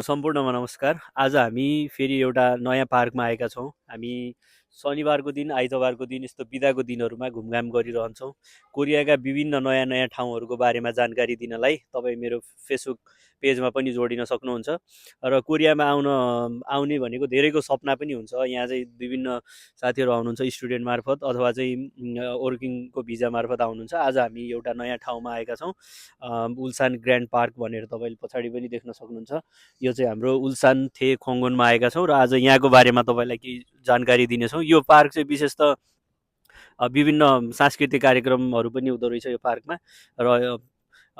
सम्पूर्णमा नमस्कार। आज हामी फेरि एउटा नयाँ पार्कमा आएका छौँ। हामी शनिबारको दिन, आइतबारको दिन यस्तो बिदाको दिनहरूमा घुमघाम गरिरहन्छौँ। कोरियाका विभिन्न नयाँ नयाँ ठाउँहरूको बारेमा जानकारी दिनलाई तपाईँ मेरो फेसबुक पेजमा पनि जोडिन सक्नुहुन्छ। र कोरियामा आउने भनेको धेरैको सपना पनि हुन्छ। यहाँ चाहिँ विभिन्न साथीहरू आउनुहुन्छ स्टुडेन्ट मार्फत अथवा चाहिँ वर्किङको भिजा मार्फत आउनुहुन्छ। आज हामी एउटा नयाँ ठाउँमा आएका छौँ, उल्सान ग्रान्ड पार्क भनेर तपाईँले पछाडि पनि देख्न सक्नुहुन्छ। यो चाहिँ हाम्रो उल्सान थे खोङ्गोनमा आएका छौँ र आज यहाँको बारेमा तपाईँलाई केही जानकारी दिनेछौँ। यो पार्क चाहिँ विशेष त विभिन्न सांस्कृतिक कार्यक्रमहरू पनि हुँदो रहेछ यो पार्कमा। र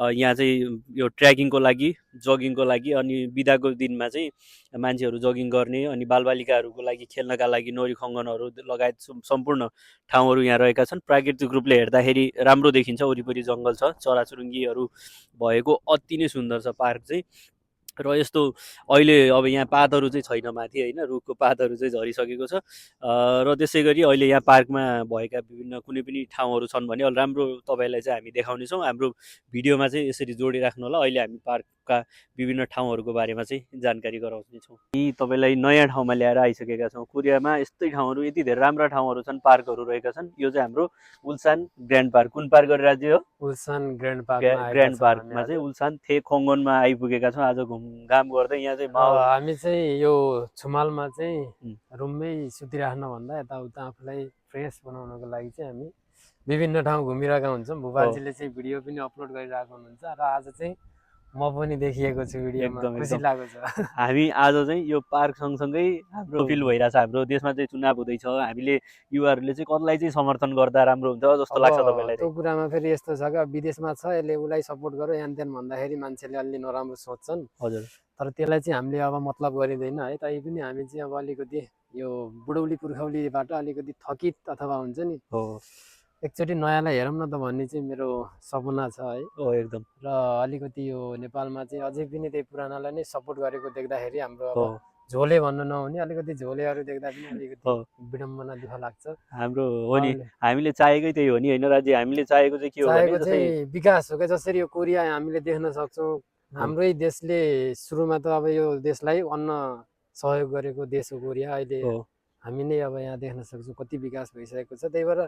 यहाँ चाहिँ यो ट्रेकिङको लागि, जगिङको लागि अनि बिदाको दिनमा चाहिँ मान्छेहरू जगिङ गर्ने अनि बालबालिकाहरूको लागि खेल्नका लागि नोरी खङ्गनहरू लगायत सम्पूर्ण ठाउँहरू यहाँ रहेका छन्। प्राकृतिक रूपले हेर्दाखेरि राम्रो देखिन्छ। वरिपरि जङ्गल छ, चराचुरुङ्गीहरू भएको अति नै सुन्दर छ पार्क चाहिँ। र यस्तो अहिले अब यहाँ पातहरू चाहिँ छैन माथि होइन, रुखको पातहरू चाहिँ झरिसकेको छ। र त्यसै गरी अहिले यहाँ पार्कमा भएका विभिन्न कुनै पनि ठाउँहरू छन् भने अलि राम्रो तपाईँलाई चाहिँ हामी देखाउनेछौँ। हाम्रो भिडियोमा चाहिँ यसरी जोडिराख्नु होला। अहिले हामी पार्कका विभिन्न ठाउँहरूको बारेमा चाहिँ जानकारी गराउनेछौँ। यी तपाईँलाई नयाँ ठाउँमा ल्याएर आइसकेका छौँ। कोरियामा यस्तै ठाउँहरू, यति धेरै राम्रा ठाउँहरू छन्, पार्कहरू रहेका छन्। यो चाहिँ हाम्रो उल्सान ग्रान्ड पार्क। कुन पार्क गरेर राज्य हो? उल्सान ग्रान्ड पार्कमा चाहिँ उल्सान थे खोङ्गोनमा आइपुगेका छौँ। आज घुमघाम गर्दै यहाँ चाहिँ हामी चाहिँ यो छुमालमा चाहिँ रुममै सुतिराख्न भन्दा यताउता आफूलाई फ्रेस बनाउनको लागि चाहिँ हामी विभिन्न ठाउँ घुमिरहेका हुन्छौँ। भूपालजीले चाहिँ भिडियो पनि अपलोड गरिरहेको हुनुहुन्छ र आज चाहिँ म पनि देखिएको छु भिडियोमा, खुसी लागेको छ। हामी आज चाहिँ यो पार्क सँगसँगै हाम्रो फिल भइरहेछ। हाम्रो देशमा चाहिँ चुनाव हुँदैछ। हामीले युवाहरूले चाहिँ कसलाई चाहिँ समर्थन गर्दा राम्रो हुन्छ जस्तो लाग्छ तपाईँलाई? त्यो कुरामा फेरि यस्तो छ क्या, विदेशमा छ यसले उसलाई सपोर्ट गर्यो यान त्यान भन्दाखेरि मान्छेले अलि नराम्रो सोच्छन्। हजुर। तर त्यसलाई चाहिँ हामीले अब मतलब गरिँदैन है। तै पनि हामी चाहिँ अब अलिकति यो बुढौली पुर्खौलीबाट अलिकति थकित अथवा हुन्छ नि, एकचोटि नयाँलाई हेरौँ न त भन्ने चाहिँ मेरो सपना छ है। एकदम। र अलिकति यो नेपालमा चाहिँ अझै पनि त्यही पुरानालाई नै सपोर्ट गरेको देख्दाखेरि हाम्रो अब झोले भन्नु नहुने अलिकति झोलेहरू देख्दा पनि अलिकति विडम्बना दुःख लाग्छ। हाम्रो हो नि, हामीले चाहेकै त्यही हो नि होइन राज्य? हामीले चाहेको चाहिँ के हो भने चाहिँ विकास हो क्या। जसरी यो कोरिया हामीले देख्न सक्छौँ, हाम्रै देशले सुरुमा त अब यो देशलाई अन्न सहयोग गरेको देश हो कोरिया। अहिले हामी नै अब यहाँ देख्न सक्छौँ कति विकास भइसकेको छ। त्यही भएर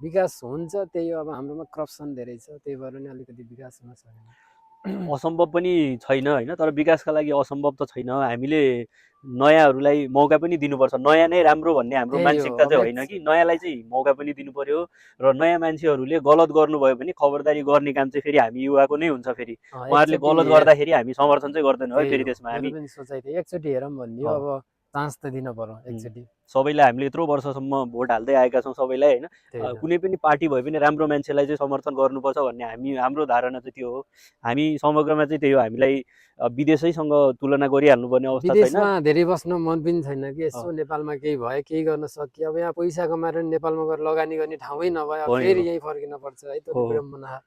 विकास हुन्छ, त्यही अब हाम्रोमा करप्सन धेरै छ, त्यही भएर नि अलिकति विकास हुन सकेन। असम्भव पनि छैन होइन, तर विकासका लागि असम्भव त छैन। हामीले नयाँहरूलाई मौका पनि दिनुपर्छ। नयाँ नै राम्रो भन्ने हाम्रो मानसिकता चाहिँ होइन कि, नयाँलाई चाहिँ मौका पनि दिनु पर्यो। र नयाँ मान्छेहरूले गलत गर्नुभयो भने खबरदारी गर्ने काम चाहिँ फेरि हामी युवाको नै हुन्छ। फेरि उहाँहरूले गलत गर्दाखेरि हामी समर्थन चाहिँ गर्दैनौँ है। फेरि त्यसमा हामी सोचाइ थियो एकचोटि हेरौँ भन्ने हो। अब चान्स त दिनु पर्यो एकचोटि। सबैलाई हामीले यत्रो वर्षसम्म भोट हाल्दै आएका छौँ सबैलाई होइन। कुनै पनि पार्टी भए पनि राम्रो मान्छेलाई चाहिँ समर्थन गर्नुपर्छ भन्ने हाम्रो धारणा चाहिँ त्यो हो। हामी समग्रमा चाहिँ त्यही हो। हामीलाई विदेशैसँग तुलना गरिहाल्नु पर्ने अवस्था छैन। विदेशमा धेरै बस्न मन पनि छैन कि, यसो नेपालमा केही भयो केही गर्न सकियो। अब यहाँ पैसा कमाएर नेपालमा गएर लगानी गर्ने ठाउँै नभयो, फेरि यहीँ फर्किन पर्छ है। त्यो विडम्बना।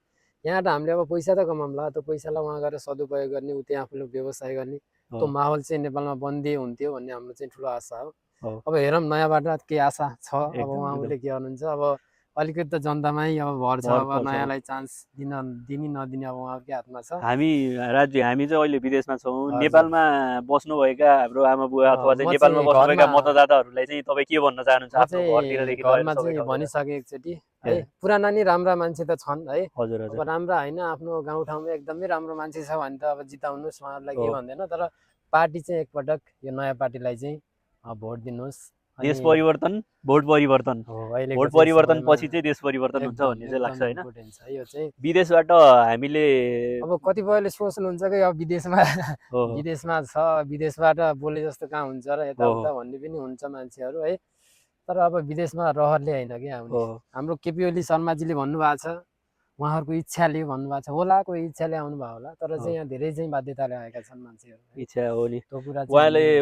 यहाँ त हामीले अब पैसा त कमाउँला, त्यो पैसालाई उहाँ गएर सदुपयोग गर्ने, उ त्यहाँ आफूले व्यवसाय गर्ने त्यो माहौल चाहिँ नेपालमा बन्दी हुन्थ्यो भन्ने हाम्रो चाहिँ ठुलो आशा हो। अब हेरौँ नयाँबाट के आशा छ। अब उहाँले के गर्नुहुन्छ, अब अलिकति त जनतामै अब भर छ। अब नयाँलाई चान्स दिने नदिने अब उहाँकै हातमा छ। हामी चाहिँ अहिले विदेशमा छौँ। नेपालमा बस्नुभएका हाम्रो आमा बुवा अथवा चाहिँ नेपालमा बस्नुभएका मतदाताहरूलाई चाहिँ तपाईँ के भन्न चाहनुहुन्छ? आफ्नो घरतिरदेखि घरमा चाहिँ भनिसके एकचोटि है, पुराना नि राम्रा मान्छे त छन् है। हजुर। अब राम्रा होइन, आफ्नो गाउँठाउँमा एकदमै राम्रो मान्छे छ भने त अब जिताउनुहोस्, उहाँहरूलाई के भन्दैन। तर पार्टी चाहिँ एकपटक यो नयाँ पार्टीलाई चाहिँ भोट दिनुहोस्। देश परिवर्तन, भोट परिवर्तन। भोट परिवर्तन पछि चाहिँ देश परिवर्तन हुन्छ भन्ने चाहिँ लाग्छ होइन। यो चाहिँ विदेशबाट हामीले अब कतिपयले सोच्नुहुन्छ कि अब विदेशमा छ, विदेशबाट बोले जस्तो कहाँ हुन्छ र यताउता भन्ने पनि हुन्छ मान्छेहरू है। तर अब विदेशमा रहरले होइन कि हाम्रो केपी ओली शर्माजीले भन्नुभएको छ, उहाँहरूको इच्छाले भन्नुभएको छ होला, कोही इच्छाले आउनुभयो होला। तर चाहिँ यहाँ धेरै चाहिँ बाध्यताले आएका छन् मान्छेहरू। इच्छा हो नि,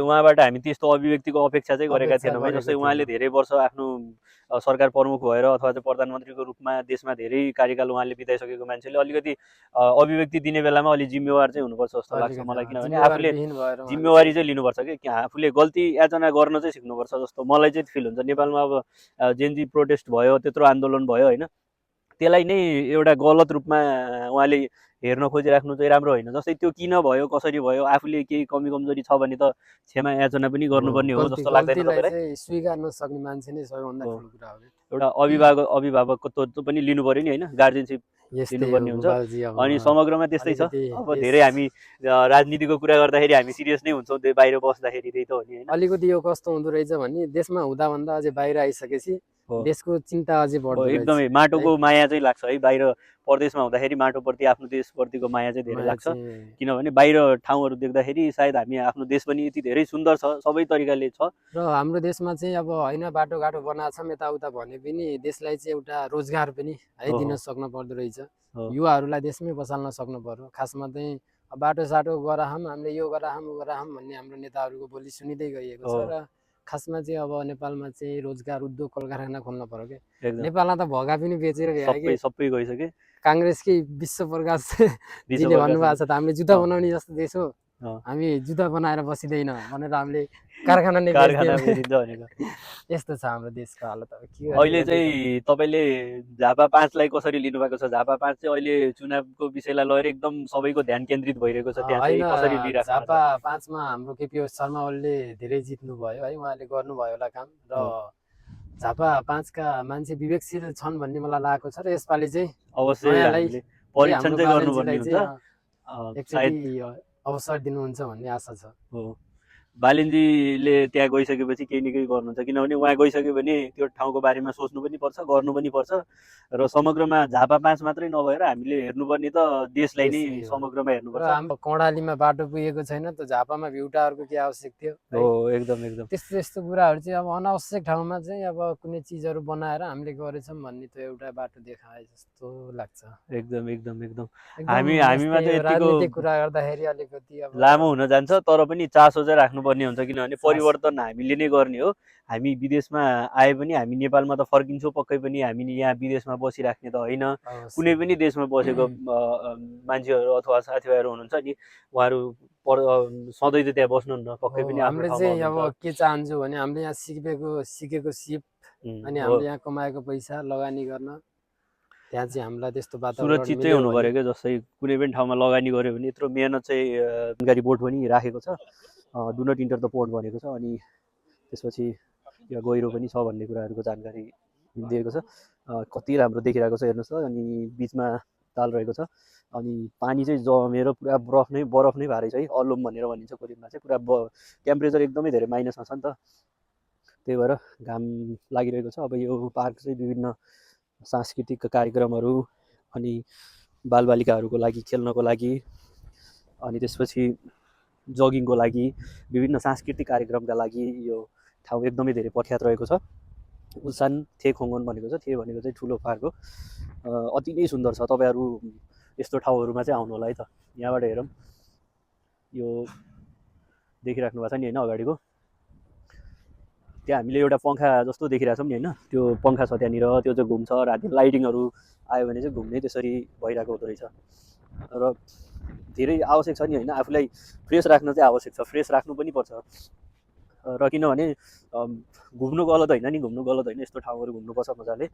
उहाँबाट हामी त्यस्तो अभिव्यक्तिको अपेक्षा चाहिँ गरेका थिएनौँ है। जस्तै उहाँले धेरै वर्ष आफ्नो सरकार प्रमुख भएर अथवा चाहिँ प्रधानमन्त्रीको रूपमा देशमा धेरै कार्यकाल उहाँले बिताइसकेको मान्छेले अलिकति अभिव्यक्ति दिने बेलामा अलि जिम्मेवार चाहिँ हुनुपर्छ जस्तो लाग्छ मलाई। किनभने आफूले जिम्मेवारी चाहिँ लिनुपर्छ कि आफूले गल्ती याचना गर्न चाहिँ सिक्नुपर्छ जस्तो मलाई चाहिँ फिल हुन्छ। नेपालमा अब जेनजी प्रोटेस्ट भयो, त्यत्रो आन्दोलन भयो होइन, त्यसलाई नै एउटा गलत रूपमा उहाँले हेर्न खोजिराख्नु चाहिँ राम्रो होइन। जस्तै त्यो किन भयो, कसरी भयो, आफूले केही कमी कमजोरी छ भने त क्षमा याचना पनि गर्नुपर्ने हो जस्तो लाग्दैन गल्तीलाई तपाईँलाई? चाहिँ स्वीकार नसक्ने मान्छे नै सबैभन्दा हो। ठुलो कुरा हो कि। एउटा अभिभावकत्व पनि लिनु पर्यो नि होइन, गार्जेनसिप यस्तै हो लिनुपर्ने हुन्छ। गोपालजी, अब अनि समग्रमा त्यस्तै छ। अलिकति अब धेरै हामी राजनीतिको कुरा गर्दाखेरि हामी सिरियस नै हुन्छौँ, त्यो बाहिर बस्दाखेरि त्यही त हो नि होइन। अलिकति यो कस्तो हुँदो रहेछ भने देशमा हुँदाभन्दा अझै बाहिर आइसकेपछि हो देशको चिन्ता अझै हो, बढ्दो रहेछ एकदमै है। माटोको माया चाहिँ लाग्छ है। बाहिर परदेशमा हुँदाखेरि माटोप्रति, आफ्नो देशप्रतिको माया चाहिँ धेरै माया लाग्छ। चाहिँ किनभने बाहिर ठाउँहरू देख्दाखेरि सायद हामी आफ्नो देश पनि यति धेरै सुन्दर छ, सबै तरिकाले छ। र हाम्रो देशमा चाहिँ अब होइन बाटोघाटो बनाएको छ यताउता भने पनि देशलाई चाहिँ एउटा रोजगार पनि है हो, दिन हो, सक्नु पर्दो रहेछ। हो, युवाहरूलाई देशमै बसाल्न सक्नु पर्यो। खासमा चाहिँ बाटोसाटो गराहौँ, हामीले यो गराहौँ ऊ गराहौँ भन्ने हाम्रो नेताहरूको बोली सुनिँदै गइएको छ। हो, र खासमा चाहिँ अब नेपालमा चाहिँ रोजगार, उद्योग, कल कारखाना खोल्न पर्यो कि। एकदम नेपालमा त भगा पनि बेचेर भ्याए कि सबै गइसके। काङ्ग्रेसकै विश्व प्रकाश विश्व जीले प्रकाश भन्नुभएको छ त हामीले जुत्ता अँ, बनाउने जस्तो देश हो, अँ, हामी जुत्ता बनाएर बसिँदैन भनेर हामीले कारखाना नै कारखाना बेच्दैनौँ। बेचिन्छ भनेको। यस्तो छ हाम्रो देशको हालत। अब के अहिले गर्ने चाहिँ तपाईँले झापा 5लाई कसरी लिनुभएको छ? झापा 5 चाहिँ अहिले चुनावको विषयलाई लिएर एकदम सबैको ध्यान केन्द्रित भइरहेको छ, त्यहाँ चाहिँ होइन कसरी लिइराख्नु भएको झापा छ? 5मा हाम्रो केपी शर्मा ओलीले धेरै जित्नु भयो है, उहाँले गर्नुभयो होला काम। र झापा 5का मान्छे विवेकशील छन् भन्ने मलाई लागेको छ। र यसपालि चाहिँ अवश्य नयाँलाई हामीले परीक्षण हाम्रो चाहिँ गर्नुपर्ने बालनजीलाई हुन्छ। चाहिँ सायद एकचोटि अवसर दिनुहुन्छ भन्ने आशा छ। हो, बालिनजीले त्यहाँ गइसकेपछि केही न केही गर्नुहुन्छ। किनभने उहाँ गइसक्यो भने त्यो ठाउँको बारेमा सोच्नु पनि पर्छ, गर्नु पनि पर्छ। र समग्रमा झापा 5 मात्रै नभएर हामीले हेर्नुपर्ने त देशलाई नै देशै हो। समग्रमा र हेर्नुपर्छ। हाम्रो कर्णालीमा बाटो पुगेको छैन त झापामा भ्यू टावरको के आवश्यक थियो है। हो, एकदम एकदम त्यस्तो त्यस्तो कुराहरू चाहिँ अब अनावश्यक ठाउँमा चाहिँ अब कुनै चिजहरू बनाएर हामीले गरेछौँ भन्ने त्यो एउटा बाटो देखाए जस्तो लाग्छ। एकदम एकदम एकदम एकदम हामीमा यस्तै चाहिँ हो, यतिको राजनीतिक कुरा गर्दाखेरि अलिकति अब लामो हुन जान्छ, तर पनि चासो चाहिँ राख्नुपर्ने हुन्छ। किनभने चासो। परिवर्तन हामीले नै गर्ने हो। हामी विदेशमा आए पनि हामी नेपालमा त फर्किन्छौँ पक्कै पनि, हामी यहाँ विदेशमा बसिराख्ने त होइन। अवश्य। कुनै पनि देशमा बसेको मान्छेहरू अथवा साथीभाइहरू हुनुहुन्छ नि, उहाँहरू सधैँ त त्यहाँ बस्नुहुन्न, पक्कै पनि आफ्नो हामीले ठाउँमा चाहिँ अब हुनुहुन्छ। के चाहन्छु भने हामीले यहाँ सिकेको सिप अनि हो, हामीले यहाँ कमाएको पैसा लगानी गर्न त्यहाँ चाहिँ हामीलाई त्यस्तो वातावरण सुरक्षित चाहिँ मिल्यो हुनु भने पऱ्यो क्या। जस्तै कुनै पनि ठाउँमा लगानी गऱ्यो भने यत्रो मेहनत चाहिँ जानकारी बोर्ड पनि राखेको छ, do not enter the port भनेको छ। अनि त्यसपछि यो गहिरो पनि छ भन्ने कुराहरूको जानकारी दिएको छ। कति राम्रो देखिरहेको छ हेर्नुहोस् त। अनि बिचमा ताल रहेको छ। अनि पानी चाहिँ जमेर पुरा बरफ नै भएर रहेछ है। अलोम भनेर भनिन्छ कोरियनमा चाहिँ। पुरा टेम्परेचर एकदमै धेरै माइनसमा छ नि त, त्यही भएर घाम लागिरहेको छ। अब यो पार्क चाहिँ विभिन्न सांस्कृतिक कार्यक्रमहरू अनि बालबालिकाहरूको लागि खेल्नको लागि, अनि त्यसपछि जगिङको लागि, विभिन्न सांस्कृतिक कार्यक्रमका लागि यो ठाउँ एकदमै धेरै प्रख्यात रहेको छ। उल्सान थे खोङ्गन भनेको छ, थे भनेको चाहिँ ठुलो पार्क हो। अति नै सुन्दर छ। तपाईँहरू यस्तो ठाउँहरूमा चाहिँ आउनु होला है त। यहाँबाट हेरौँ, यो देखिराख्नु भएको छ नि होइन अगाडिको, त्यहाँ हामीले एउटा पङ्खा जस्तो देखिरहेछौँ नि होइन, त्यो पङ्खा छ त्यहाँनिर। त्यो चाहिँ घुम्छ, राति लाइटिङहरू आयो भने चाहिँ घुम्ने त्यसरी भइरहेको हुँदो रहेछ। र धेरै आवश्यक छ नि होइन, आफूलाई फ्रेस राख्न चाहिँ आवश्यक छ, फ्रेस राख्नु पनि पर्छ। र किनभने घुम्नु गलत होइन नि, घुम्नु गलत होइन, यस्तो ठाउँहरू घुम्नुपर्छ मजाले।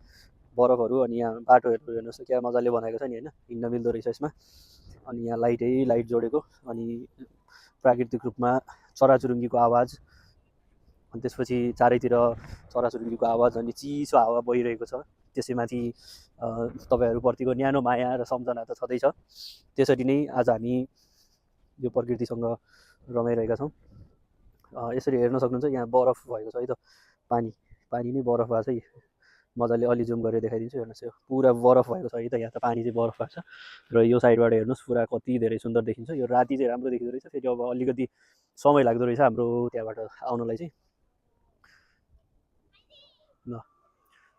बरफहरू अनि यहाँ बाटोहरू हेर्नुहोस् त क्या मजाले बनाएको छ नि होइन, हिँड्न मिल्दो रहेछ यसमा। अनि यहाँ लाइट जोडेको, अनि प्राकृतिक रूपमा चराचुरुङ्गीको आवाज, अनि त्यसपछि चारैतिर चराचुरुङ्गीको आवाज अनि चिसो हावा बहिरहेको छ। त्यसैमाथि तपाईँहरूप्रतिको न्यानो माया र सम्झना त छँदैछ। त्यसरी नै आज हामी यो प्रकृतिसँग रमाइरहेका छौँ। यसरी हेर्न सक्नुहुन्छ यहाँ बरफ भएको छ है त, पानी नै बरफ भएको छ है। मजाले अलि जुम गरेर देखाइदिन्छु हेर्नुहोस्, यो पुरा बरफ भएको छ है त। यहाँ त पानी चाहिँ बरफ भएको छ। र यो साइडबाट हेर्नुहोस् पुरा कति धेरै सुन्दर देखिन्छ। यो राति चाहिँ राम्रो देखिँदो रहेछ। फेरि अब अलिकति समय लाग्दो रहेछ हाम्रो त्यहाँबाट आउनलाई चाहिँ। ल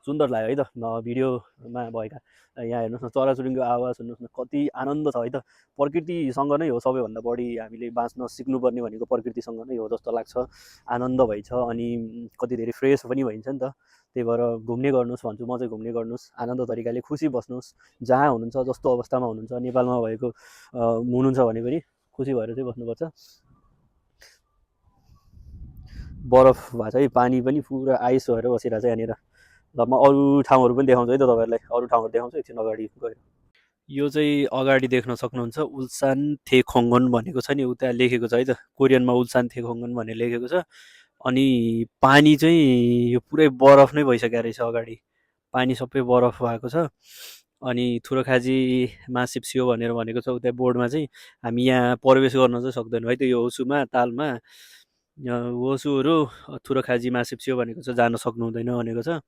सुन्दर लाग्यो है त भिडियोमा भएका। यहाँ हेर्नुहोस् न, चराचुरुङ्गीको आवाज सुन्नुहोस् न, कति आनन्द छ है त। प्रकृतिसँग नै हो सबैभन्दा बढी हामीले बाँच्न सिक्नुपर्ने भनेको प्रकृतिसँग नै हो जस्तो लाग्छ। आनन्द भइन्छ अनि कति धेरै फ्रेस पनि भइन्छ नि त। त्यही भएर घुम्ने गर्नुहोस् भन्छु म चाहिँ, घुम्ने गर्नुहोस्, आनन्द तरिकाले खुसी बस्नुहोस्। जहाँ हुनुहुन्छ, जस्तो अवस्थामा हुनुहुन्छ, नेपालमा भएको हुनुहुन्छ भने पनि खुसी भएर चाहिँ बस्नुपर्छ। बरफ भएको छ है, पानी पनि पुरा आइस भएर बसिरहेको छ यहाँनिर। ल म अरू ठाउँहरू पनि देखाउँछु है त तपाईँहरूलाई, अरू ठाउँहरू देखाउँछु एकछिन अगाडि गएर। यो चाहिँ अगाडि देख्न सक्नुहुन्छ उल्सान थेखोङ्गन भनेको छ नि उता लेखेको छ है त कोरियनमा उल्सान थेखोङ्गन भनेर लेखेको छ अनि पानी चाहिँ यो पुरै बरफ नै भइसकेको रहेछ अगाडि पानी सबै बरफ भएको छ अनि थुरोखाजी मासिभ सियो भनेर भनेको छ उता बोर्डमा चाहिँ हामी यहाँ प्रवेश गर्न चाहिँ सक्दैनौँ है त यो होसुमा तालमा होसुहरू थुरोखाजी मासिभ सियो भनेको छ जान सक्नु हुँदैन भनेको छ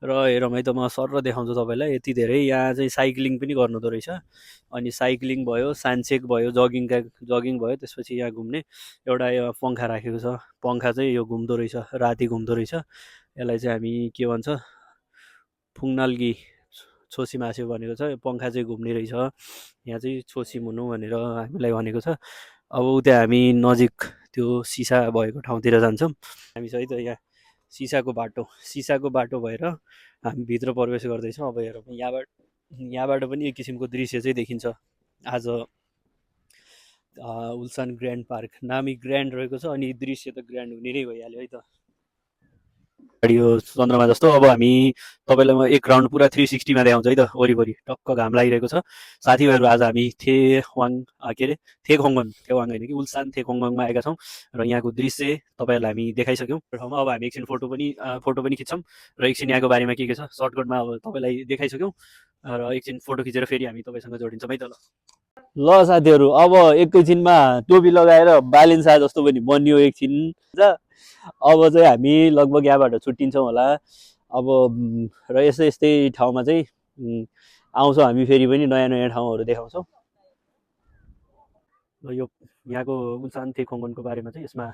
र हेरौँ है त म सर देखाउँछु तपाईँलाई यति धेरै यहाँ चाहिँ साइक्लिङ पनि गर्नुहुँदो रहेछ अनि साइक्लिङ भयो सानचेक भयो जगिङ भयो त्यसपछि यहाँ घुम्ने एउटा यो पङ्खा राखेको छ पङ्खा चाहिँ यो घुम्दो रहेछ राति घुम्दो रहेछ यसलाई चाहिँ हामी के भन्छ फुङनाल्गी छोसी मास्यो भनेको छ पङ्खा चाहिँ घुम्ने रहेछ यहाँ चाहिँ छोसी मुनु भनेर हामीलाई भनेको छ अब उता हामी नजिक त्यो सिसा भएको ठाउँतिर जान्छौँ हामी चाहिँ त यहाँ सिसाको बाटो भएर हामी भित्र प्रवेश गर्दैछौँ अब हेरौँ यहाँबाट पनि एक किसिमको दृश्य चाहिँ देखिन्छ आज उल्सान ग्रान्ड पार्क नामी ग्रान्ड रहेको छ अनि दृश्य त ग्रान्ड हुने नै भइहाल्यो है त यो चन्द्रमा जस्तो अब हामी तपाईँलाई म एक राउन्ड पुरा 360मा देखाउँछु है त वरिपरि टक्क घाम लागिरहेको छ साथीभाइहरू आज हामी थेखोङ्गन होइन कि उल्सान थेखोङ्गनमा आएका छौँ र यहाँको दृश्य तपाईँहरूलाई हामी देखाइसक्यौँ ठाउँमा अब हामी एकछिन फोटो पनि खिच्छौँ र एकछिन यहाँको बारेमा के छ सर्टकटमा अब तपाईँलाई देखाइसक्यौँ र एकछिन फोटो खिचेर फेरि हामी तपाईँसँग जोडिन्छौँ है त ल साथीहरू अब एकैछिनमा टोपी लगाएर बालिन शाह जस्तो पनि बनियो एकछिन अब चाहिँ हामी लगभग यहाँबाट छुट्टिन्छौँ होला अब र यस्तै ठाउँमा चाहिँ आउँछौँ हामी फेरि पनि नयाँ ठाउँहरू देखाउँछौँ र यो यहाँको उल्सान थेखोङ्गनको बारेमा चाहिँ यसमा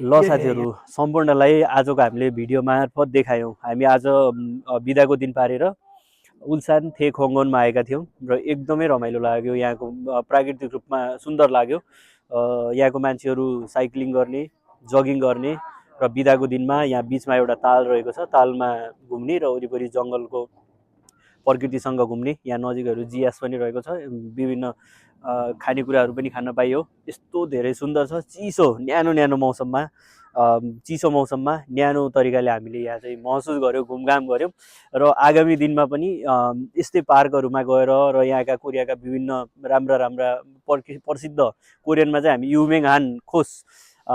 ल साथीहरू सम्पूर्णलाई आजको हामीले भिडियो मार्फत देखायौँ हामी आज बिदाको दिन पारेर उल्सान थेखोङ्गनमा आएका थियौँ र एकदमै रमाइलो लाग्यो यहाँको प्राकृतिक रूपमा सुन्दर लाग्यो यहाँको मान्छेहरू साइक्लिङ गर्ने जगिङ गर्ने र बिदाको दिनमा यहाँ बिचमा एउटा ताल रहेको छ तालमा घुम्ने र वरिपरि जङ्गलको प्रकृतिसँग घुम्ने यहाँ नजिकहरू जियास पनि रहेको छ विभिन्न खानेकुराहरू पनि खान पाइयो यस्तो धेरै सुन्दर छ न्यानो मौसममा चिसो मौसममा न्यानो तरिकाले हामीले यहाँ चाहिँ महसुस गऱ्यौँ घुमघाम गऱ्यौँ र आगामी दिनमा पनि यस्तै पार्कहरूमा गएर र यहाँका कोरियाका विभिन्न राम्रा प्रसिद्ध कोरियनमा चाहिँ हामी युमेङहान खोस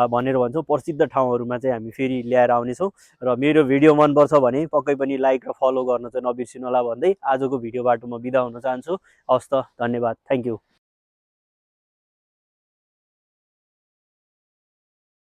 भनेर भन्छौँ प्रसिद्ध ठाउँहरूमा चाहिँ हामी फेरि ल्याएर आउनेछौँ र मेरो भिडियो मनपर्छ भने पक्कै पनि लाइक र फलो गर्न चाहिँ नबिर्सिनु होला भन्दै आजको भिडियोबाट म बिदा हुन चाहन्छु हवस् त धन्यवाद थ्याङ्क यू